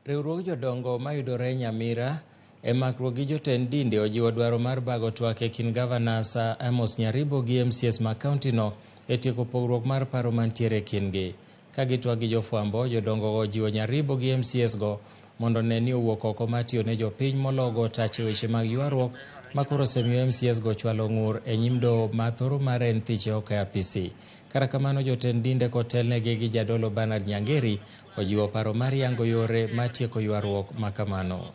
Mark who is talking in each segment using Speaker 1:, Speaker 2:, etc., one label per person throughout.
Speaker 1: Riwruog jodongo mayudore Nyamira e makruok gi jotend dinde ojiwo dwaro mar bago twak e kind gavana Sir Amos Nyaribo gi MCAs ma kaontino e tieko pogruok mar paro mantiere e kindgi. Ka gitwak gi jofwambo, jodongogo ojiwo Nyaribo gi MCAs go mondo one ni owuok oko mar tiyo ne jopiny mologo tache weche mag ywaruok ma koro osemiyo MCAs go chwalo ng'ur e nyim doho ma thoro mare en thiche oko e apisi. Kata kamano jotend dinde kotelnegi gi jadolo Bernard Nyangeri ojiwo paro mar yango yore mar tieko ywaruok ma kamano.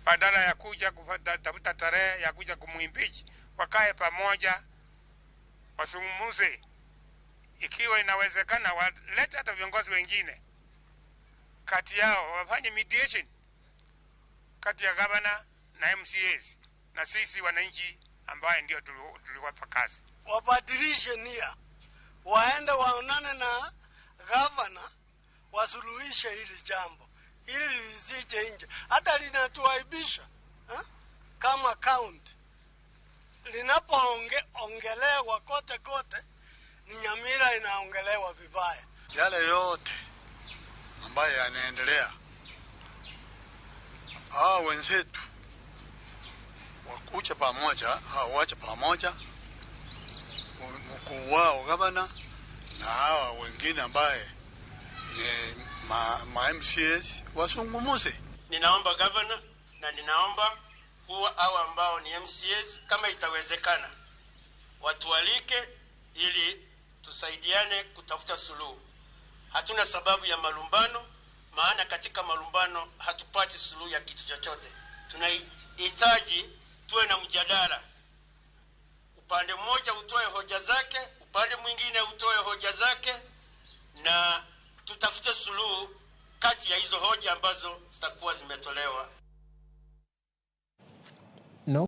Speaker 2: Badala ya kuja kutafuta tarehe ya kuja kumuimpeach, wakae pamoja wazungumze, ikiwa inawezekana walete hata viongozi wengine kati yao, wafanye mediation kati ya gavana na MCAs na sisi wananchi ambaye ndio tuliwapa kazi.
Speaker 3: Wabadilishe nia, waende waonane na gavana, wasuluhishe hili jambo ili lisije nje, hata linatuaibisha kama county linapoongelewa kote kote, ni Nyamira inaongelewa vibaya.
Speaker 4: Yale yote ambayo yanaendelea, hawa wenzetu wakuja pamoja, wache pamoja, mkuu wao gavana na hawa wengine ambaye ni ma MCAs wasungumuze.
Speaker 5: Ninaomba gavana na ninaomba huwa hao ambao ni MCAs, kama itawezekana, watualike ili tusaidiane kutafuta suluhu. Hatuna sababu ya malumbano, maana katika malumbano hatupati suluhu ya kitu chochote. Tunahitaji tuwe na mjadala, upande mmoja utoe hoja zake, upande mwingine utoe hoja zake, na tutafute suluhu kati ya hizo hoja ambazo zitakuwa zimetolewa.